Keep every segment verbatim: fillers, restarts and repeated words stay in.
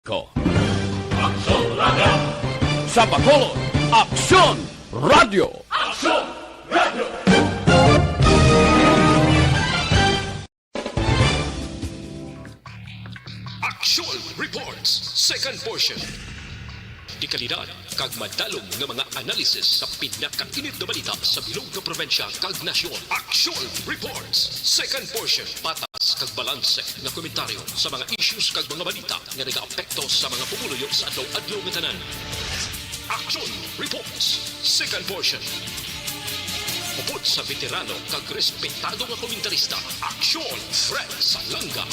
Ko. Aksyon Radio! Sa Bacolod, Aksyon Radio! Aksyon Radio! Aksyon Reports, second portion. Dekalidad kag madalom nga mga analisis sa pinakainit nga balita sa bilog nga probinsya kag nasyon. Aksyon Reports, second portion. Patas kag balanse nga komentaryo sa mga issues kag mga balita nga nagaapekto sa mga pumuluyo sa adlaw-adlaw nga tanan. Action Reports, second portion. Upod sa veterano kag respetado nga komentarista, Action Fred Salanga.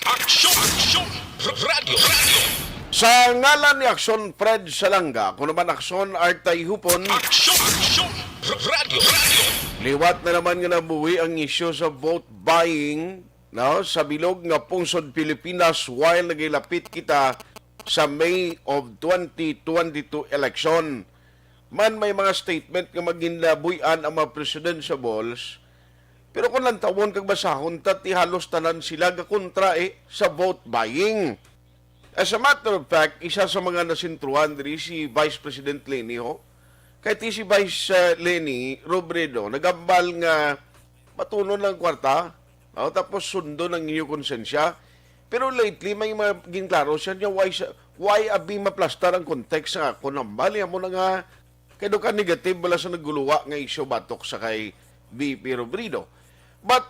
Action, Action, Radio, Radio. Sa ngalan ni Action Fred Salanga, ako naman Action Artay Hupon. Action, Action, Radio, Radio. Liwat na naman nga nabuhi ang isyu sa vote buying, no, sa bilog nga pungsod Pilipinas, while nagilapit kita sa May of twenty twenty-two election. Man, may mga statement nga maginlabuy-an ang mga presidentiables, pero kung lantawon kag basahon ta, ti halos tanan sila gakontra, eh, sa vote buying. As a matter of fact, isa sa mga nasentruhan diri si Vice President Leni, ho. Kay ti si Vice, uh, Leni Robredo nagambal nga matunon lang kwarta, oh, tapos sundon ang inyo konsensya. Pero lately, may mga ginklaro siya niya, why, siya, why abi maplastar ang context sa akon hambal? Amo na nga, kay do ka negative bala sa naguluwa nga isyu batok sa kay V P Robredo. But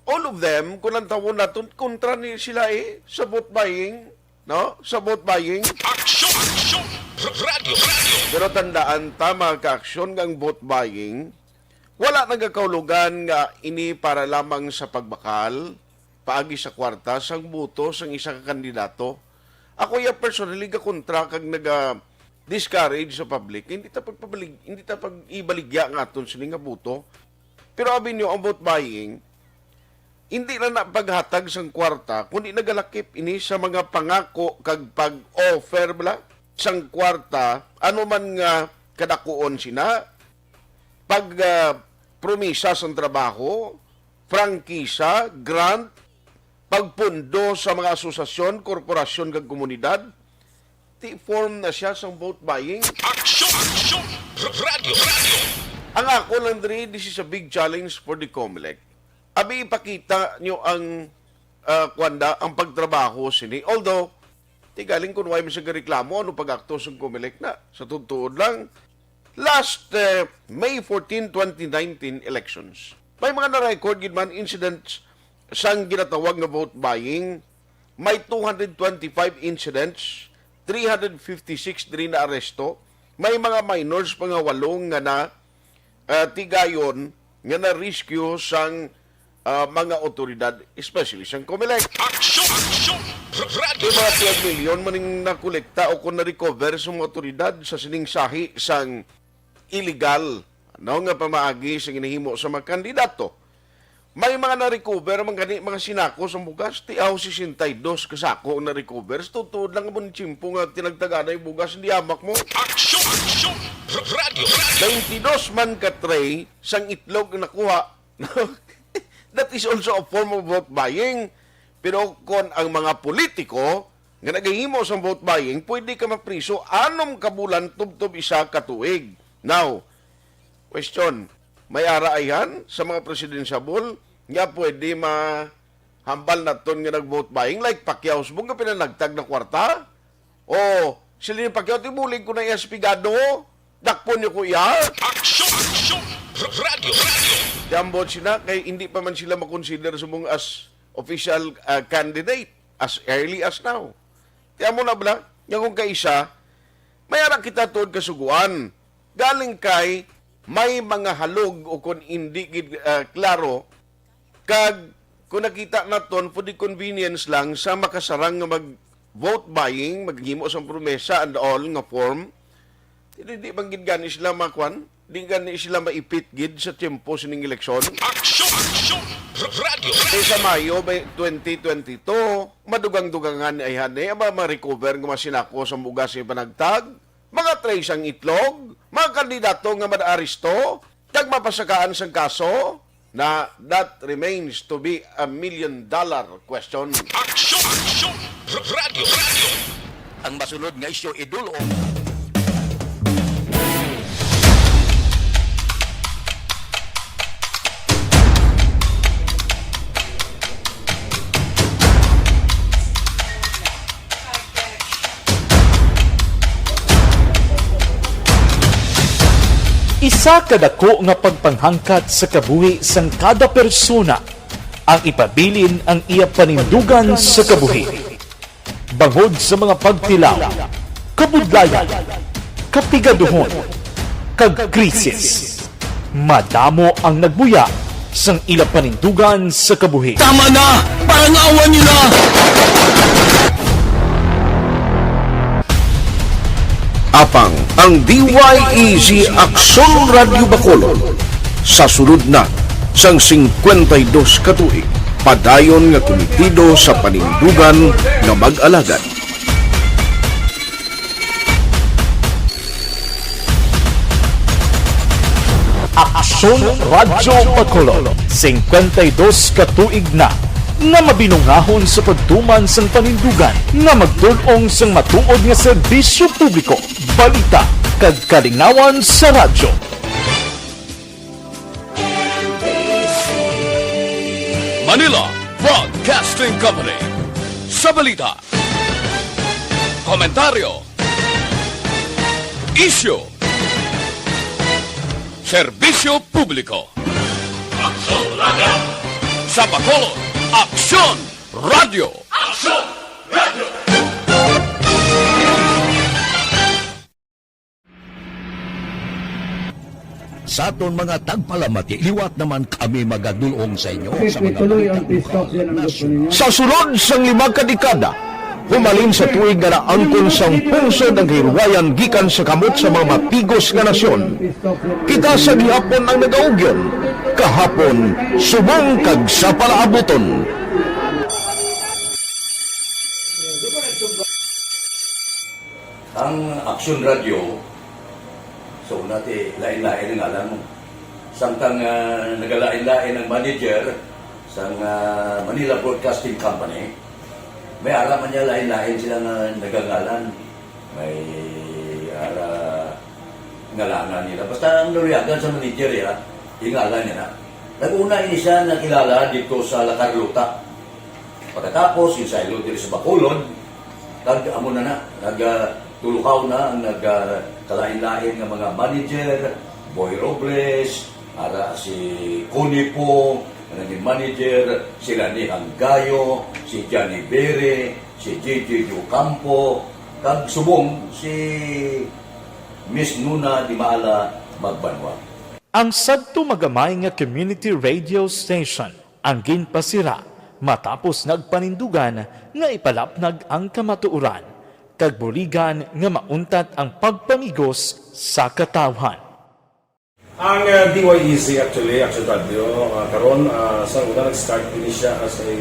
all of them, kung ang tawon naton, kontra ni sila, eh, sa vote buying, no? Sa vote buying. Action! Action! Radio! Radio! Pero tandaan ta, mga ka-aksyon, nga ang vote buying, wala nagakaulogan nga ini para lamang sa pagbakal, paagi sa kwarta, sang boto sang isa ka kandidato. Ako ya personally gakontra kag naga-discourage sa public. Hindi ta pagpabalig-, hindi ta pag-ibaligya nga aton sini nga boto. Pero abi niyo, ang vote buying, hindi na na paghatag sang kwarta, kundi nagalakip ini sa mga pangako kag pag-offer bala sang kwarta, ano man nga kadakuon sina, pag, ah, promisa sang trabaho, prangkisa, grant, pagpundo sa mga asosasyon, korporasyon, kag komunidad, ti form na siya sang vote buying. Action! Action! Radio! Radio! Ang ako lang diri, this is a big challenge for the Comelec. Abi, ipakita nyo ang, ah, kwanda, ang pagtrabaho sini. Although, ti galing kun why man siya gareklamo, ano pag-akto sa Comelec na? Sa tuod-tuod lang, last, eh, May fourteen, twenty nineteen elections, may mga na-record gid man incidents sang ginatawag nga vote buying. May two hundred twenty-five incidents, three hundred fifty-six diri na aresto. May mga minors pa nga walo nga na, ah, tigayon nga na-rescue sang, ah, mga otoridad, especially sang Comelec. Action! Action! Radio! May mga twelve million man ning nakolekta o kung na-recover sa mga otoridad sa sining sahi sang illegal, no, nga pamaagi sa ginahimo sa mga kandidato. May mga na-recover man gani mga sinako sa bugas, ti aw sesenta y dos ka sako ang na-recover. Sa tuod-tuod lang, among tiyempo nga tinagtaganay bugas, hindi hamak mo. Action! Action! Radio! Radio! Twenty-dos man ka tray sang itlog ang nakuha. That is also a form of vote buying. Pero kon ang mga politiko nga nagahimo sang vote buying, pwede ka mapriso anom ka bulan tubtob isa ka tuig. Now, question, may ara ayhan sa mga presidentiable nga pwede mahambal naton nga nag-vote buying, like Pacquiao, subong nga pinanagtag na kwarta? O, si Leni Pacquiao, tibulig ko na iya sa pigado, dakpon niyo ko iya. Action! Action! Radio! Radio! Tiambot sila kay hindi pa man sila makonsider subong as official, ah, candidate as early as now. Ti amo na bala, nga kung kaisa, may ara kita tuod kasuguan. Galing kay may mga halog o kung hindi gid, ah, klaro, kag kung nakita naton for the convenience lang sa makasarang nga mag vote buying, maghimo sang promesa and all nga form, hindi, di man gid gani sila makwan, di gani sila maipit gid sa tiyempo sining eleksyon. Action! Action! Radio! Kay sa Mayo bay twenty twenty-two, madugang-dugangan ni ayhan ni, aba, ma-recover nga masinako sa bugas ni panagtag, mga tray sang itlog, mga kandidato nga madaaresto, kag mapasakaan sang kaso, Na that remains to be a million dollar question. Aksyon! Aksyon! Radyo! Radyo! Ang masunod nga isyu idul-ong. Isa ka dako nga pagpanghangkat sa kabuhi sang kada persona ang ipabilin ang iya panindugan sa kabuhi. Bangod sa mga pagtilaw, kabudlayan, kapigaduhon, kag krisis, madamo ang nagbuya sang ila panindugan sa kabuhi. Tama na! Parangawan niyo na! Apang ang D Y E Z Aksyon Radyo Bacolod sa sulod na sang singkwenta y dos ka tuig, padayon nga kumitido sa panindugan nga mag-alagad. Aksyon Radyo Bacolod, singkwenta y dos ka tuig na nga mabinungahon sa pagtuman sang panindugan nga magdul-ong sang matuod nga serbisyo publiko, balita, kag kalingawan sa radyo. Manila Broadcasting Company. Sa balita, komentaryo, isyu, serbisyo publiko. Aksyon Radyo! Sa Bacolod, Aksyon Radyo! Aksyon Radyo! Sa aton mga tagpalamati, liwat naman kami magadul-ong sa inyo sa mga balita lokal, nasyonal. Sa sulod sang lima ka dekada, humalin sa tuig nga naangkon sang pungsod ang kahilwayan gikan sa kamot sa mga mapigos nga nasyon, kita sa gihapon ang nagaugyon, kahapon, subong kag sa palaabuton. Ang Aksyon Radyo, so, nati, lain-lain ang ngalan mo. Samtang, ah, nagalain-lain ang manager sang, ah, Manila Broadcasting Company, may ara man niya lain-lain sila nga nagangalan. May ara ngalanan nila. Basta ang naluyagan sa manager, ya, yung ngalan niya na. Nag-una ini siya nakilala dito sa La Carlota. Pagkatapos, ginsaylo diri sa Bacolod, kag amo na na, nag, ah, tulukaw na ang nag, ah, kalain-lain nga mga manager, Boy Robles, ara si Connie Pong, nga naging manager, si Rani Hanggayo, si Johnny Bere, si J J Ocampo, kag subong si Miss Nuna Dimaala Magbanwa. Ang sadto magamay nga community radio station ang ginpasira matapos nagpanindugan nga ipalapnag ang kamatuoran kag buligan nga mauntat ang pagpamigos sa katawhan. Ang, uh, D Y E Z, actually, Action Radio, uh, karon, uh, sa una nag-start ini siya as a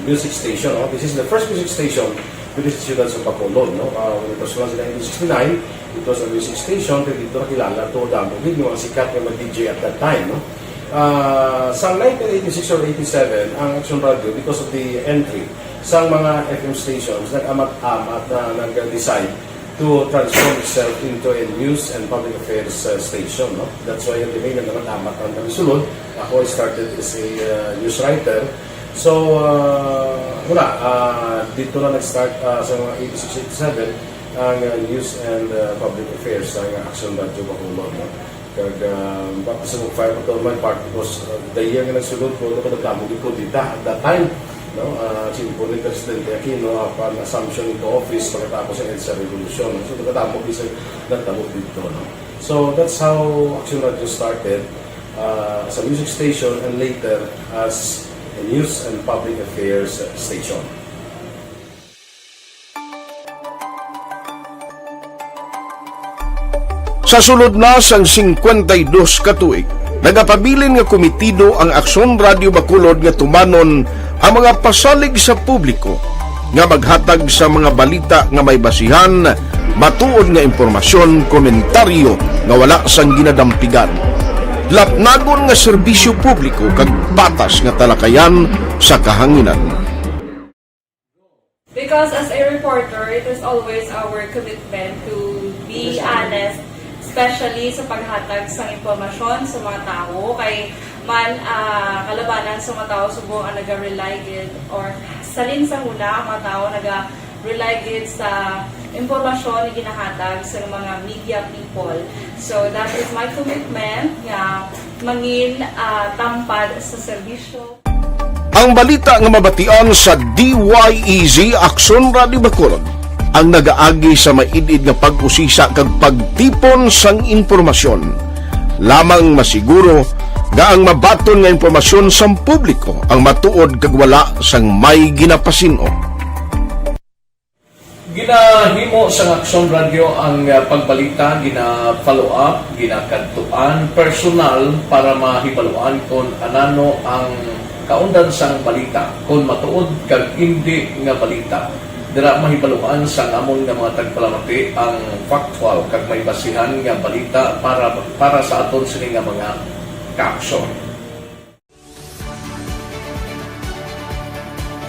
music station, no? This is the first music station within the siyudad sa Bacolod, no? Uh, when it was launched in nineteen sixty-nine, it was a music station, kay dito nakilala to damo gid yung mga sikat nga mag-D J at that time, no? Ah, sa nineteen eighty-six or eighty-seven, ang Action Radio, because of the entry sa mga F M stations, nag-amat-amat na nag-decide to transform itself into a news and public affairs, uh, station, no? That's why the main nag-amat-amat ang kami sulod. Ako, I started as a, uh, news writer. So, uh, wala, uh, dito na nag-start, uh, sa mga eighty-six, eighty-seven, ang, uh, news and, uh, public affairs sa Action Radio Bacolod, no? Kag, ah, baka sa mag-fire pa to, my part, because, ah, the year nga nagsulod ko, ano ko, nagdamo gid ko dita at that time, no? Ah, si Impo ni Presidente Aquino, ah, upon assumption into office, pagkatapos ng EDSA Revolution. So, nagdamo gid sa nagdamo dito, no? So, that's how Action Radio started, ah, as a music station and later as a news and public affairs station. Sa sulod na sang singkwenta y dos ka tuig, nagapabilin nga komitido ang Aksyon Radio Bacolod nga tumanon ang mga pasalig sa publiko nga maghatag sa mga balita nga may basihan, matuod nga impormasyon, komentaryo nga wala sang ginadampigan. Lapnagon nga serbisyo publiko kag patas nga talakayan sa kahanginan. Because as a reporter, it is always our commitment to be honest, especially sa paghatag sa impormasyon sa mga tawo. Kay man ah, kalabanan sa mga tawo subong ang naga-rely gid or salin sa huna ang mga tawo naga-rely gid sa impormasyon nga ginahatag sa mga media people. So that is my commitment nga mangin ah, tampad sa serbisyo. Ang balita nga mabatian sa D Y E Z Aksyon Radio Bacolod ang nagaagi sa maid-id nga pag-usisa kag pagtipon sang impormasyon. Lamang masiguro nga ang mabaton nga impormasyon sang publiko ang matuod kag wala sang may ginapasin-o. Ginahimo sang Aksyon Radyo ang ah, pagbalita, gina-follow up, ginakadtuan personal para mahibaluan kon anano ang kaundan sang balita, kon matuod kag indi nga balita. Dira mahibaluan sang amon nga mga tagpalamati ang factual kag may basihan nga balita para para sa aton sini nga mga kaaksyon.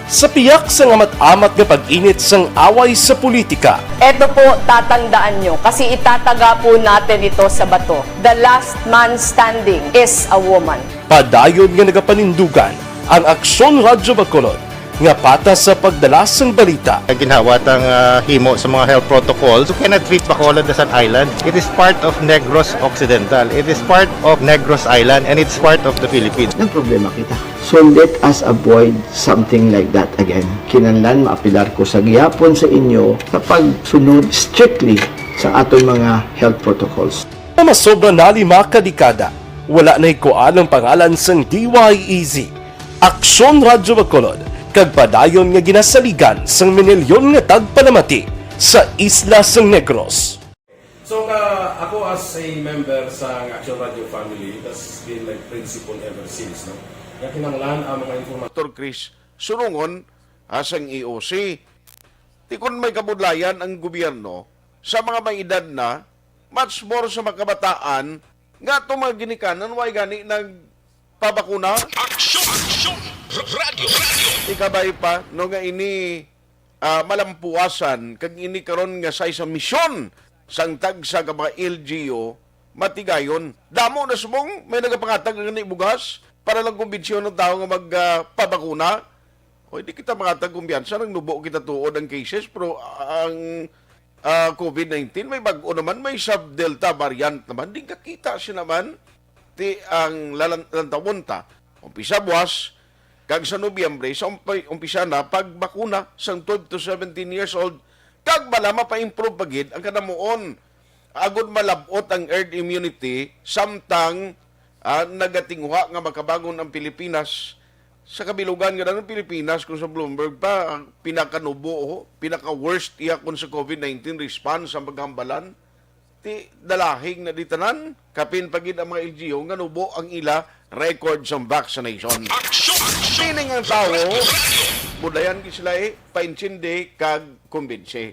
Sa piyak sang amat-amat nga pag-init sang away sa politika, Eto po, tatandaan nyo, kasi itataga po natin ito sa bato. The last man standing is a woman. Padayon nga nagapanindugan ang Aksyon Radyo Bacolod nga patas sa pagdala sang balita. Ginhawat ang ah, himo sa mga health protocols. You cannot treat Bacolod as an island. It is part of Negros Occidental. It is part of Negros Island and it's part of the Philippines. Nagproblema kita. So let us avoid something like that again. Kinahanglan maapilar ko sa gihapon sa inyo sa pagsunod strictly sa aton mga health protocols. Nga masobra na lima ka dekada, wala nahikuan ang pangalan sang D Y E Z, Aksyon Radyo Bacolod, kag padayon nga ginasaligan sang minilyon nga tagpalamati sa isla sang Negros. So ka ako as a member sa Action Radio family, that's been my principle ever since, no? Nga kinahanglan ang mga information. Pastor Chris Surungon, ah, sang E O C. Ti kon may kabudlayan ang gobyerno sa mga may edad na, much more sa mga kabataan, nga ato mga ginikanan, way gani nagpabakuna? Aksyon! Aksyon! Radyo! Radyo! Ikabay pa, no, nga ini ah, malampuasan, kag ini karon nga size sa misyon sang tagsa ka mga L G U, matigayon. Damo na subong may nagapangatag nga ni bugas para lang kumbinsyon ang tawo nga mag, ah, pabakuna. O, hindi kita mangatag kumbiyansa, nagnubo kita tuod ang cases, pero ang, ah, COVID nineteen, may bag-o naman, may sub-Delta variant naman, di kakita siya naman. Ti ang lalan-, lantawon ta, umpisa buwas, kag sa Nobyembre, sa umpi-, umpisa na pagbakuna sang twelve to seventeen years old, kag bala mapa-improve pa gid ang kanamuon, agud malab-ot ang herd immunity, samtang, ah, nagatinguha nga makabangon ang Pilipinas. Sa kabilugan nga ang Pilipinas, kung sa Bloomberg pa, ang pinakanubo, oh, pinaka-worst iya kung sa COVID nineteen response ang paghambalan. Ti dalahing na di tanan, kapin pa gid ang mga L G U nga nubo ang ila record sang vaccination. Sining ang tawo, budlayan gid sila, eh, paintindi kag kumbinsi.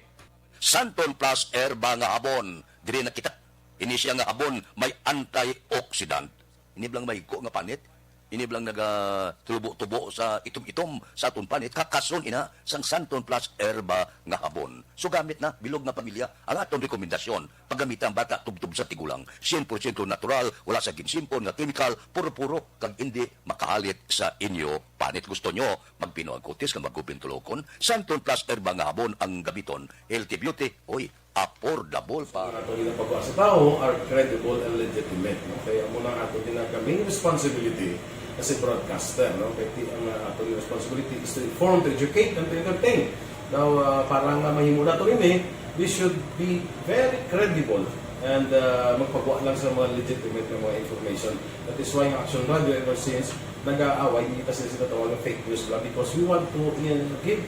Santon Plus Herba nga habon. Diri nakita, ini siya nga habon may antioxidant. Ini bala nga mahigko nga panit, ini bala nga nagatubo-tubo sa itom-itom sa aton panit, kakason ina sang Santon Plus Herba nga habon. So gamit na, bilog nga pamilya, ang aton rekomendasyon, paggamita ang bata tubtob sa tigulang. Syen porsyento natural, wala sa ginsimpon nga kemikal, puro-puro, kag indi makahalit sa inyo panit. Gusto nyo magpinuag kutis nga magkupin tulokon? Santon Plus Herba nga habon ang gamiton. Healthy beauty, oy, affordable pa. Ang ato ginapagawa sa tawo are credible and legitimate, no? Kaya amo na ang ato ginaka main responsibility as a broadcaster, no? Kaya ti-, ang, uh, ato responsibility is to inform, to educate, and to entertain. Now, uh, para nga mahimo nato ini, we should be very credible and, uh, magpagawa lang sa mga legitimate nga mga information. That is why ang Action Radio ever since nag-aaway, hindi pa sila sila tawag ng fake news lang because we want to, uh, give,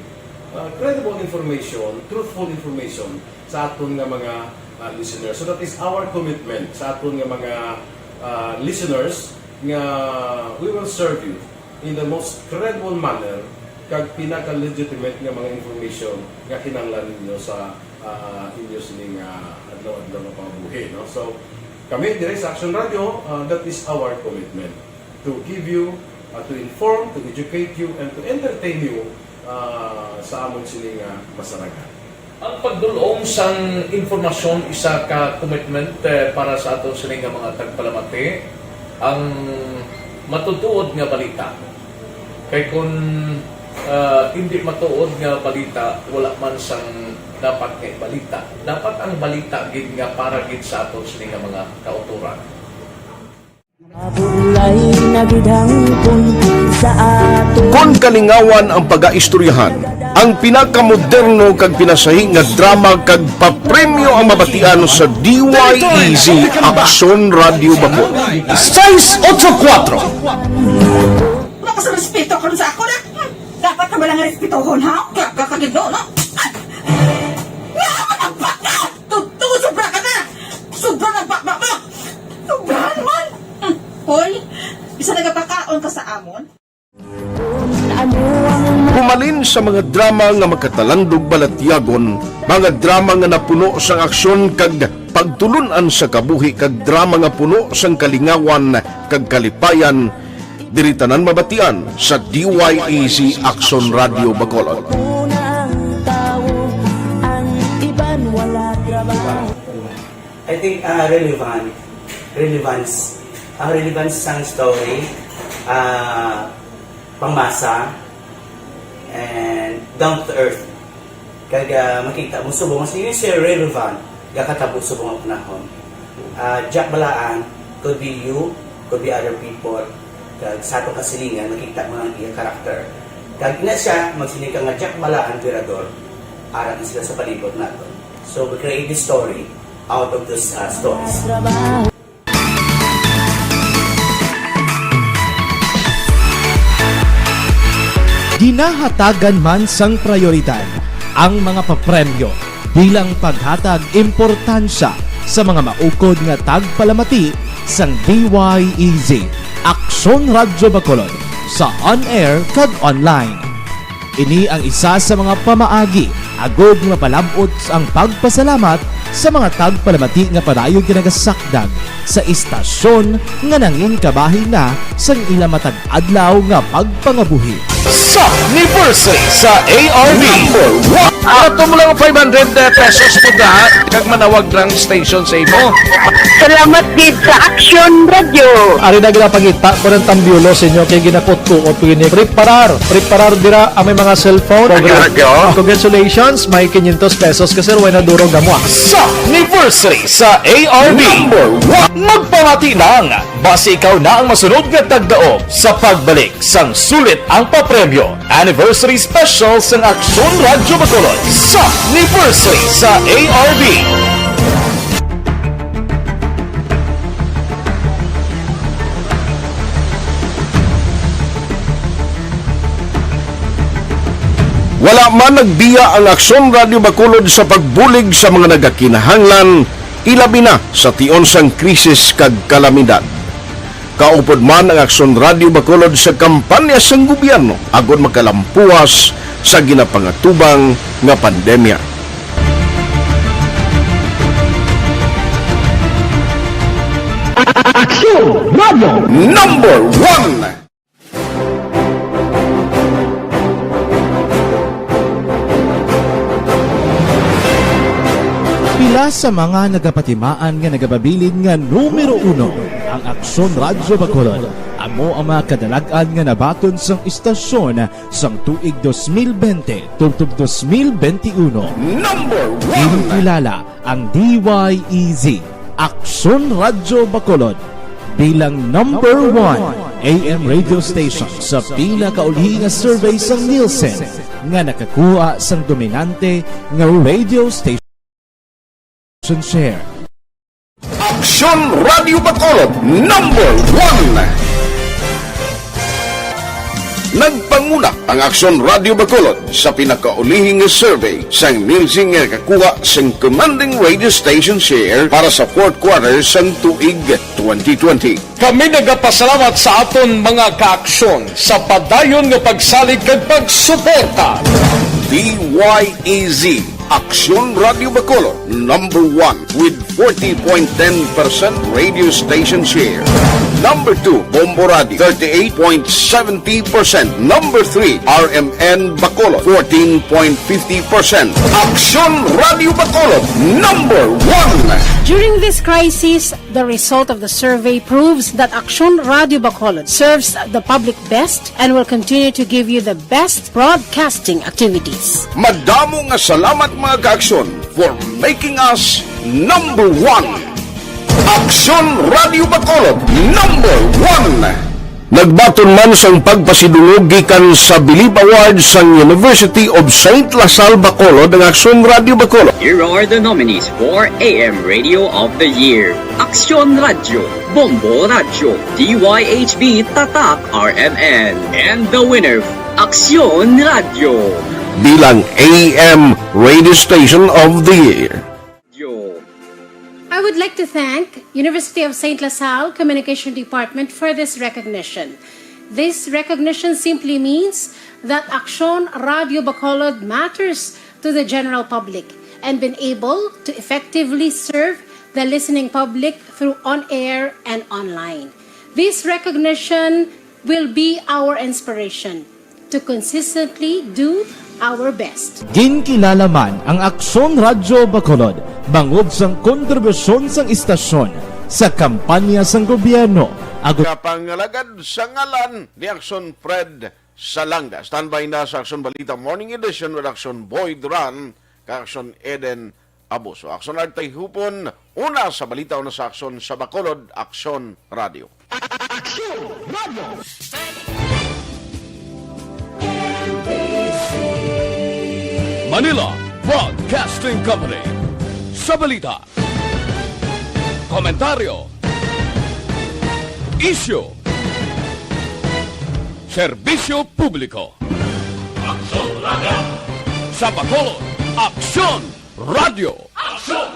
uh, credible information, truthful information sa aton nga mga, uh, listeners. So that is our commitment sa aton nga mga, uh, listeners nga we will serve you in the most credible manner kag pinaka-legitimate nga mga information nga kinahanglan ninyo sa, uh, inyo sining, uh, adlaw-adlaw nga pangabuhi, no? So, Kami dire sa Action Radio, uh, that is our commitment to give you, uh, to inform, to educate you, and to entertain you, uh, sa amon sini nga masaragan. Ang pagdul-ong sang impormasyon isa ka commitment, eh, para sa aton sini nga mga tagpalamati, ang matutuod nga balita. Kay kun, ah, hindi matuod nga balita, wala man sang dapat nga ibalita. Dapat ang balita gid nga para gid sa aton sini nga mga kautoran. Mabulay na gid hangkon sa aton. Kon kalingawan ang pagaistoryahan, ang pinakamoderno kag pinasahi nga drama kag papremyo ang mabatian sa D Y E Z Aksyon Radyo Bacolod. Sais otso kuwatro. Wala ka sa respeto karon sa ako na. Hmm, dapat ka bala nga respetohon, ha? Kaya ka kagid, no? Nga ka magbaka! Totoo, sobra ka na! Sobra na baka mo! Sobrahan man! Hmm, hoy, isa nagapakaon ka sa amon? Humalin sa mga drama nga makatalandog balatyagon, mga drama nga napuno sang aksyon kag pagtulun-an sa kabuhi, kag drama nga puno sang kalingawan kag kalipayan, diri tanan mabatian sa D Y E Z Aksyon Radyo Bacolod. I think, ah, relevant. Relevance. Ang relevance sang story, ah, pangmasa, and down to earth. Kag, ah, makita mo subong, mas yun siya relevant, gakatabo subong ang panahon. Ah, Jack Balaan, could be you, could be other people. Kag sa atong kasilingan, makita mo ang iya character. Kag ina siya, magsiling ka nga Jack Balaan, Virador, ara na sila sa palibot naton. So, we create this story out of those, ah, stories. Ginahatagan man sang prayoridad ang mga papremyo bilang paghatag importansya sa mga maukod nga tagpalamati sang D Y E Z Aksyon Radyo Bacolod sa on-air kag online. Ini ang isa sa mga pamaagi agud nga mapalab-ot ang pagpasalamat sa mga tagpalamati nga padayon ginagasakdag sa istasyon nga nangin kabahin na sang ila matag adlaw nga pagpangabuhi. Sa anniversary sa A R B. Number one. Ato mo lang five hundred pesos po da, kag manawag lang station sa imo. Salamat gid sa Action Radio. Ari na ginapangita ko ng tambyulo sa inyo kay ginakutkuot ko ini. Preparar, preparar dira ang may mga cellphone. Action Radio. Congratulations, may quinientos pesos ka, sir. Way na durog na mo, ah. Sa anniversary sa A R B. Number one. Magpamati lang, basi ikaw na ang masunod nga tagdaog sa pagbalik sang sulit ang papremyo. Anniversary Special sang Aksyon Radyo Bacolod sa anniversary sa A R B. Wala man nagbiya ang Aksyon Radyo Bacolod sa pagbulig sa mga nagakinahanglan, ilabi na sa tion sang krisis kag kalamidad. Kaupod man ang Aksyon Radyo Bacolod sa kampanya sang gobyerno agod makalampuwas sa ginapangatubang nga pandemya. Aksyon Radyo Number One. Pila sa mga nagapatimaan nga nagapabilin nga numero uno ang Aksyon Radyo Bacolod. Amo ang mga kadalag-an nga nabaton sang istasyon sang tuig dos mil bente tubtob dos mil bente uno. Number one. Ginakilala ang D Y E Z, Aksyon Radyo Bacolod, bilang number one A M radio station sa pinakauli nga survey sang Nielsen nga nakakuha sang dominante nga radio station share. Aksyon Radio Bacolod, number one. Nagpanguna ang Aksyon Radio Bacolod sa pinakaulihing nga survey sang Nielsen nga nakakuha sang commanding radio station share para sa fourth quarter sang tuig twenty twenty. Kami nagapasalamat sa aton mga kaaksyon sa padayon nga pagsalig kag pagsuporta. D Y E Z, Aksyon Radio Bacolod, number one with forty point ten percent radio station share. Number two, Bombo Radio, thirty-eight point seventy percent. Number three, R M N Bacolod, fourteen point fifty percent. Aksyon Radio Bacolod, number one. During this crisis, the result of the survey proves that Aksyon Radio Bacolod serves the public best and will continue to give you the best broadcasting activities. Madamo nga salamat, mga ka-Aksyon, for making us number one. Aksyon Radio Bacolod, number one. Nagbaton man sang pagpasidungog gikan sa Bilib Awards sang University of Saint La Salle Bacolod ang Aksyon Radio Bacolod. Here are the nominees for A M Radio of the Year: Aksyon Radio, Bombo Radio, D Y H B Tatak R M N, and the winner, Aksyon Radio. Bilang A M Radio Station of the Year. Yo. I would like to thank University of Saint La Salle Communication Department for this recognition. This recognition simply means that Aksyon Radio Bacolod matters to the general public and been able to effectively serve the listening public through on-air and online. This recognition will be our inspiration to consistently do our best. Ginkilala man ang Aksyon Radyo Bacolod bangod sang kontribusyon sang istasyon sa kampanya sang gobyerno, agud Kapangalagad sa ngalan ni Aksyon Fred Salanga. Standby na sa Aksyon Balita Morning Edition with Aksyon Boyd Ran kag Aksyon Eden Abuso. Aksyon Arte Hupon, una sa balita, una sa aksyon sa Bacolod, Aksyon Radio. Aksyon Radio. Manila Broadcasting Company. Sa balita, komentaryo, isyu, serbisyo publiko. Aksyon Radio. Sa Bacolod, Aksyon Radio. Aksyon